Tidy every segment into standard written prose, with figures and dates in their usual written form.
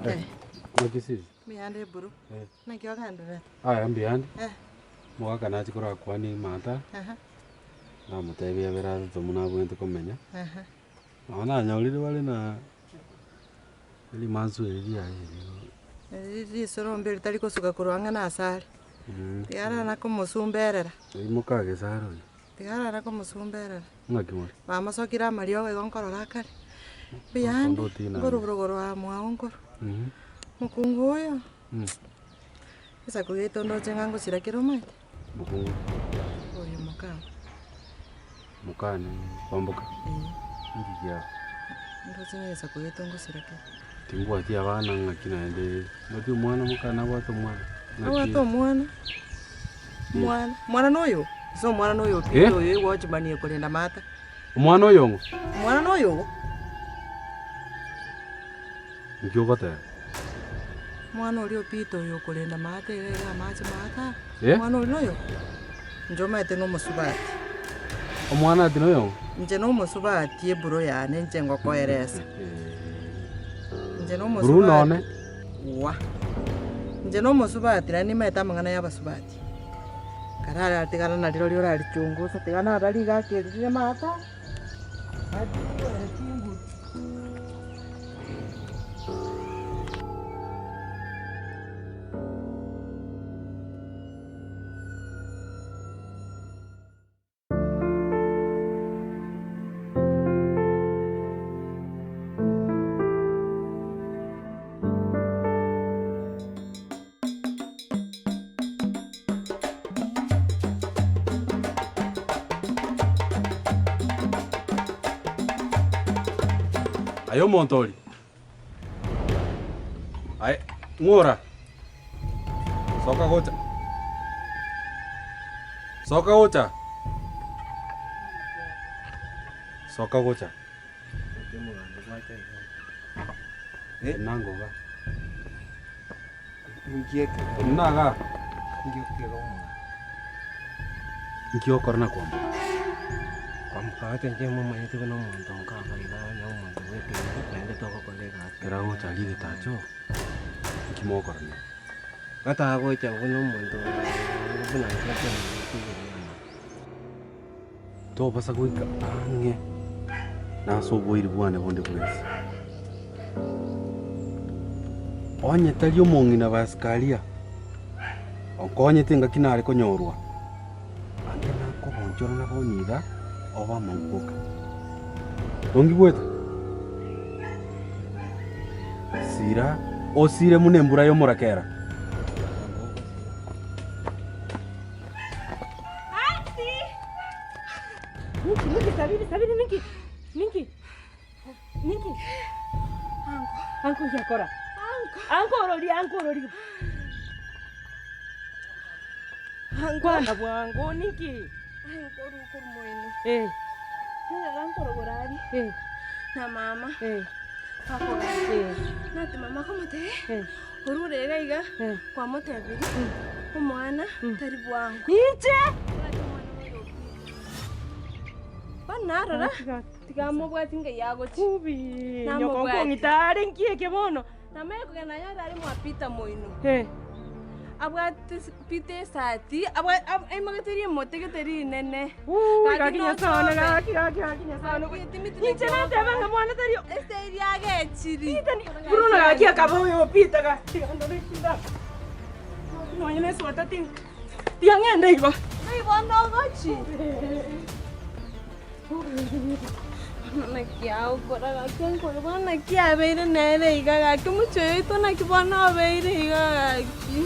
Naki sisi? Mbuyande eburu. Naki ogendererete? Aya mbuyande. Omogaka nachia korakwania Martha, namotebia abere atete buna abwenerete komenya. Nabo nanyorire bare na rimansu eri riaye eri. Eri risorombe ritari kosuka korwa ang'e na ase are. Tiga arara komosumberera. Oyio mokagesare oyio. Tiga arara komosumberera. Ng'aki more? Bamosokire amariogo igo nkorora akare. Mbuyande, nkorwa rogoro mwao nkorwa. Mokungu oyo, egesaku giaito ndoche ng'a ngosira kere omanyete. Mokungu. Oyo mokao. Mokane kwamboka? Eeh. Inki kiabo? Ndoche ng'a egesaku giaito ngosira kere. Timbwati abana ng'aki naende, mbwati omwana mokane abwate omwana? Ng'aki? Abwate omwana, omwana, omwana noyo, ase omwana noyo Eh? oyo oigochimanie korenda mata. Omwana oyo ng'o? Omwana noyo ogo. Inki ogoteba? Omwana oria o Peter oyo okorenda maate iga iga amache maate aa, Eh? omwana oria noyo? Inche omanyete nomosubati. Omwana ati noyo ng'o? Inche nomosubati eburo yane inche ngokoeresa. Inche Bruno nomosubati one. Wa! Inche nomosubati naende nimanyete amang'ana ya abasubati. Karara tigana narirorio orarichungusa tiga narari iga ake rire maate aa. Aye omonto oria, aye ng'ora, soka gocha, soka gocha, soka gocha. Nangoba. Buna igaa, inki ogokora na kwamboka? Ekero agocha aria egetacho, inki mogokora nere? Tobasa goika ang'e nase oboiri bwane bonde bwensi. Onye tari omong'ina b'Asikaria onkonyete engaki nare konyorwa, ande nakogonchora na bonyiga obe amauga oka. Tongigwete? Sira osire buna embura y'omorakera. Ninki, ninki, Sabiri, Sabiri, ninki, ninki, ninki? Anko yakora. Anko orori, anko orori. Kwana bwango, ninki? Eh. Eh. Na mama Eh. bakogamba Eh. nati mama akomotebia Eh. orure iga iga Eh. kwamotebirie omwana tari bwango. Inche! Bono narora tiga amobwati ngai agochia. Kubi! Nyoko Namobwati. nkong'ita are nki eke bono? Namanye kogenda nanyore are mwa Peter moino. Eh. Abwate Peter esati, aimogete rimote gete rinene. Uu, Gaki gaki Nyasae one, nochome. gaki, gaki, gaki Nyasae one. Gaki timiti Inche nateba ng'a mwana tari o- Ase eria agechiri. Peter ni- Bruno gaki akaba oyo Peter gaki. Tiga ndore chinda. Nonya na esweta tin- tiga ng'ende igo. Ng'ai bono ogochi? Bono naki agokora gaki ankore bono naki abeire nere iga gaki omochie oyo oito naki bono obeire iga gaki.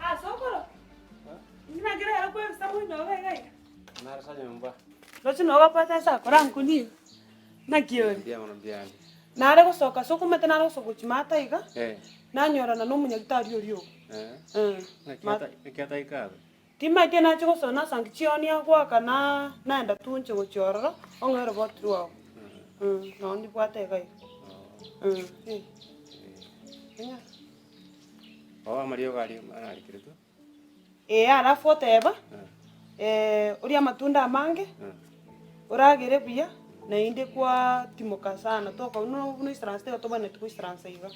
Ah, sokoro. Inki naki rero kwebisa moino iga iga iga? Narasa nyomba. Roche nogopata ase akora nkonie. Naki ore? Mbuya mono mbuya ande. Nare gosoka ase okomete nare gosoka gochia maate iga, Eh. nanyorana na omonyagitari oria ogo. Eh. Eh. Naki Ma- ata- naki ataika abwo? Timaeti nache gosoa nasangi chioni agoaka na naenda tu inche gochia ororo, ong'e oroboti rwago. Noo ndibwate iga iga. Eh. Oo amariogo aria narikeretwe. Ee alafu oteba, orie amatunda amange, oragere buya, naende kwatimoka sana toka buna buna oisaransete iga tobwenereti goisaransa iga,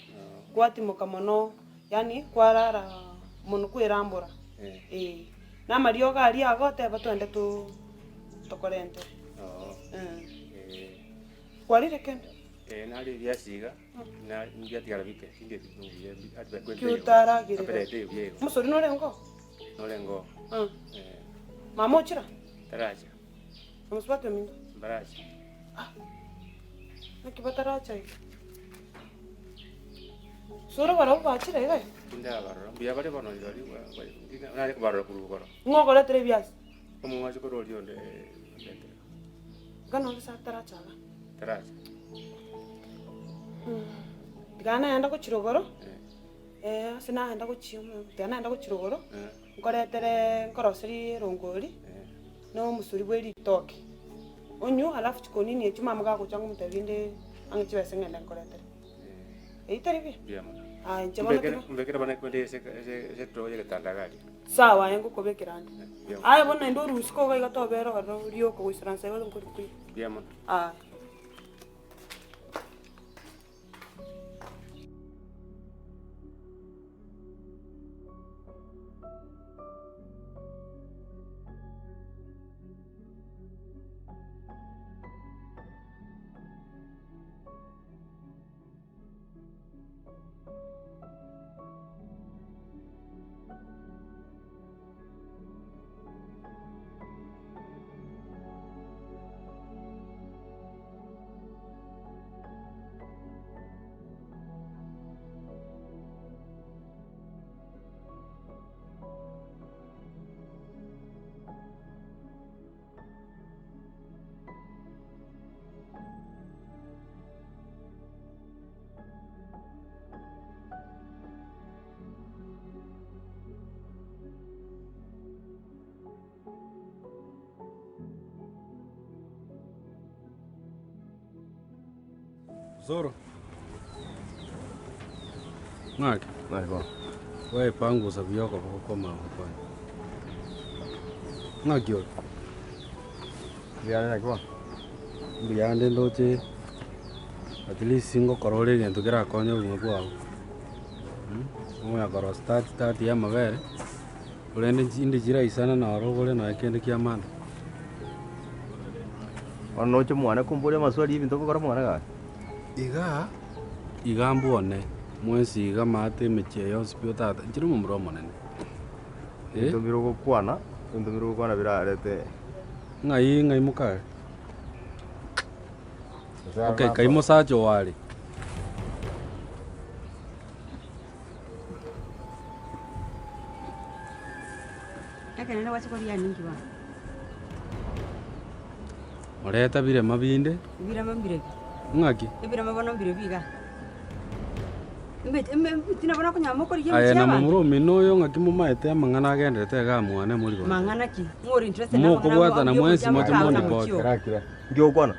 kwatimoka mono yaani kwarara mono kwerambora eh. Na amariogo aria ago oteba twende too tokorentere Kwarire kende? Eh, naria ebiasi iga, na mbiatigara bike, tindeti buya mbi- ati Ki kwenteiyo. otaragerera? Appetite eye buya igo. Omosori norenge oo? Norenge oo. Eh. Mama ochira? Taracha. Omosubati ominto? Mbaracha. Ah, naki bataracha iga? Soro barabwo bachire iga? Tindabarora, mbuya bare bono rirorio ba- ba- ndina- nare kobarora korwa igoro. Ng'o okoretera ebiasi? Omong'wansi korwa oria onde ondetere. Iga nonye ase ataracha iga? Taracha. Tiga naenda gochia rogoro, ase naenda gochia tiga naenda gochia rogoro, nkoretere nkoroserie erongori, na omosori bwe ritoke, onywe alafu chikonini echio mama gagocha ngomotebia rinde ang'e chibesa ng'ende nkoretere. Eyio tari buya? Mbuya mono. Aye inche bono Mbekere tiga. mbekere bono ekwende ase ase ase edrawer y'egetanda iga aria. Sawa aye ngokobekera ande. Mbuya mono. Aye bono naende orusie koga iga tobera ororo rioka goisaransa igo nkori koiyo. Mbuya mono. Aye. Osoro. Ng'ake. Ng'ake bono. Gwaepangusa buya okoboko kw'amagoro kwane. Ng'aki ore? Mbuya naki bono? Mbuya ande ndoche at least ngokora ore egento kerakonye obogima bwao. Onya korosia start start ya amabere, korende inde chiraisane noro ogore nonya kende kia maana. Bono noche mwane komboria amaswali y'ebinto ogokora mwane gaki? Igaa, iga mbwone mwensi iga maate emechie yonsi pi otata, inche nomomura omonene. Eh? Ebinto mbire ogokwana, ebinto mbire ogokwana birarete. Ng'ai ng'ai mokare? Okay, kai mosacha oo are? Ekenene gwacha koria ninki bono? Oreta birema binde. Ebirema mbirebi. Ng'aki? Ebirema bono mbirebi iga. Embe- embe- ebitina bono okonyora mokorigia Aye emechie na y'abanto. momura omino oyo ng'aki momaete amang'ana agenderete igaa mwane mori gontebia. Mang'ana ki? Ng'o ore interested na amang'ana Mokobwatana abo- mwensi abo- moche abo- mondipoti. abo- Kira kira. Nki ogokwana?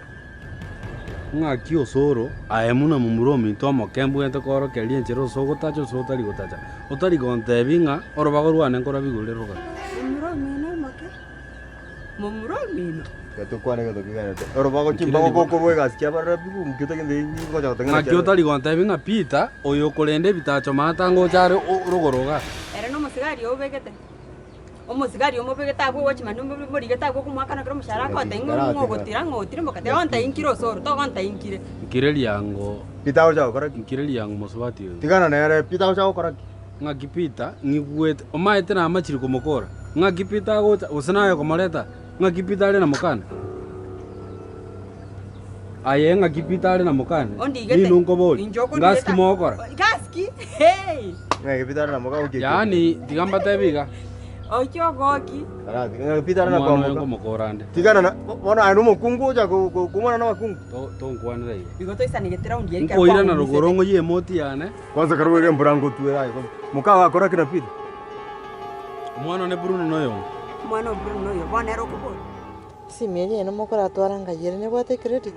Ng'aki osoro, aye buna momura ominto omoke mbwenerete koorokereria enchera ase ogotacha ase otari gotacha, otari gontebia ng'a orobago rwane nkorabia igoro riroka. Momura omino omoke, momura omino. Tiga tokwane egento kegenderete. Orobago chimbago gokorwa egasi kiabarora pi nki otagete inki ngocha goteng'ena Ng'aki otari gontebia ng'a Peter, oyo okorenda ebitacho maate angocha are rogoro igaa. Ere nomosigari obegete. Omosigari omobegete agwo watchman omorigete agwo okomoakana kera omoshahara agotebi ng'a ng'o ogotira ng'o otire mbaka togontebi nkire osoro togontebi nkire. Nkire riango. Peter agocha gokora ki? Nkire riango mosubati oyo. Tigana nere, Peter agocha gokora ki? Ng'aki Peter ng'igwete, omaete namachire komokora? Ng'aki Peter agocha, gose naye okomoreta? Ng'aki Peter are na mokane? Aye ng'aki Peter are na mokane? Ondigete. Ninwe nkoboria, Inche okondigeta. ngasi ki mogokora? Gasi ki? Hey! Ng'aki Peter are na moka oki Yaani tiga mbatebi iga, Oiche ogoki. Karati, ng'aki Peter are na omwana oyo kwamoka. nkomokora ande. Tigana na bono aye nomokungu ocha komwana na abakungu. Tonkwanera iga. Igo toisanegete round eri ekero Nkoirana kwang'umisete. rogoro ng'oyie emoti yane. Kwanza karue iga embura ngotwere aye kwanza. Mokao akora ki na Peter? Omwana one Bruno noyong'o. Omwana o Bruno noyo, bono ere okobora. Esimi eria ere mokoratwara ngai ere nebwate ecredit?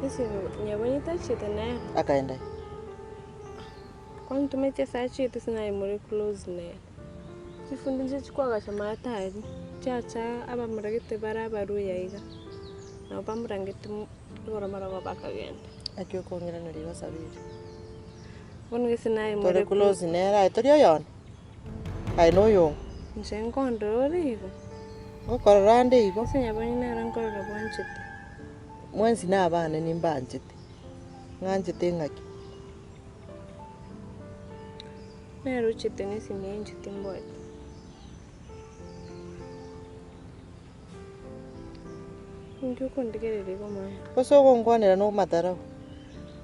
Esimi nyabonye tachete nere. Akaenda aye. Kwantumetie ase achete ase naye more close nere. Chifundi nchire chikwagacha maatari, chiacha abamuragete bare abaruya iga, nabo bamurangeti igoro marogoba bakagenda. Naki okong'iraneria igo Sabiri? Bono gese naye Tore more close nere aye tori oyone? Aye noyong'o? Inche nkondora ore igo. Ngokorora ande igo. Ase nyabonyi nere nkorora bwanchete. Mwensi nabane nimbanchete, ng'anchete ng'aki? Nere ochete nesimi yaye inche timboete. Ninki okondigereria igo mama? Gose ogonkwanera nomadharau?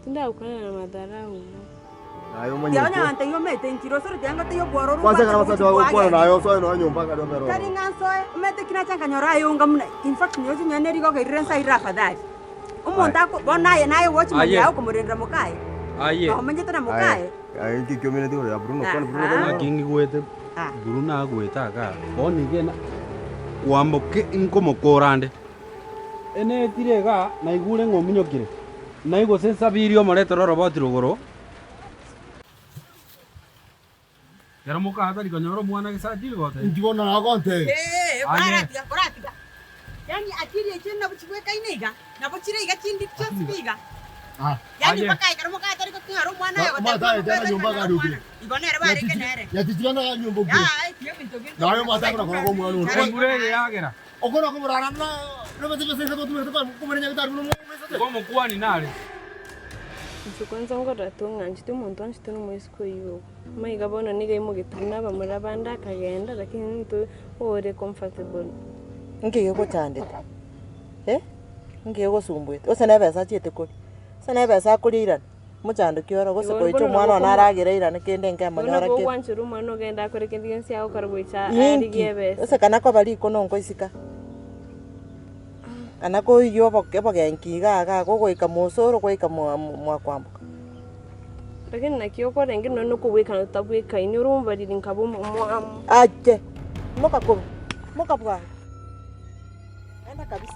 Tindagokwanera na madharau. Naye omanyete. Tiga onye gantebia omanyete nkire osore tiga ngotebie obwororo Kwanza obwate ekero abasacha gochia bagokwana kwagenda. naye osoe nonya nyomba akare omere Tari ororo. ng'a nsoe, omanyete ki nacha nkanyora aye onga buna in fact nyoche nonye ne rigogo erire nsairire afadhali. Omonto ako bono aye naye ogochi Aye. mambia okomorendera mokaye, Aye. nomenyete na mokaye. Aye, aye inki omineti igoro ya Bruno? Kwani Bruno Aha. tari Naki ngigwete Ah. Bruno agwete igaa, bono iga ena kwamboka nkomokora ande. Enetire igaa naigure ng'a ominyokire, nai gose nsabiri omoretere oroboti rogoro. Ekero mokaa tari konyora omwana gese achire gotebia. Inki bono nagontebia? Ee, Aye. koratiga, koratiga. Yaani akili echio nabo chibwekaine iga, nabo chire iga chindi chionsi pi iga. Ah. Yaani Aye. mpaka ekero mokaa tari goking'ara omwana oyo Omwana goteba tari omwana tari nyomba tari akare omwana. okire. Igo nere barenge nere. Yatichire na nyomba okire. Yaya, tiga ebinto binde Naye omwana takona korora omwana one. Embura eye yagera. Okona koborana na nobete bese ase gotumeka komenya nyagetari buna omwana Igo omokuani nare. Inche kwanza nkorora tong'anchete omonto anchete na omoiseke oyio ogo. Maiga bono nigo aimogetie buna abamura bande akagenda lakini intwe ore comfortable. Nki gegochandete? Eh, nki gegosumbuete? Gose na ebesa achiete koria, gose na ebesa akoria airane, mochando ki oro, gose Igo gocha bono omwana nabo one okomo- aragere airane kende Bono nkemonyora nabo kere. ogwanchera omwana ogende akore kende gionsi agokora gocha arigie Inki? ebesa. Gose kana koba riko nonkoisika, kana koiywa oboke obogenki iga iga iga ogoika mosoro gwaika mwa mwakwamboka. Lakini naki okorenge nonya nokobwekana totabwekaini, ore omobariri nkaba omomwamu. Ache, moka korwa, moka bwango, enda kabisa.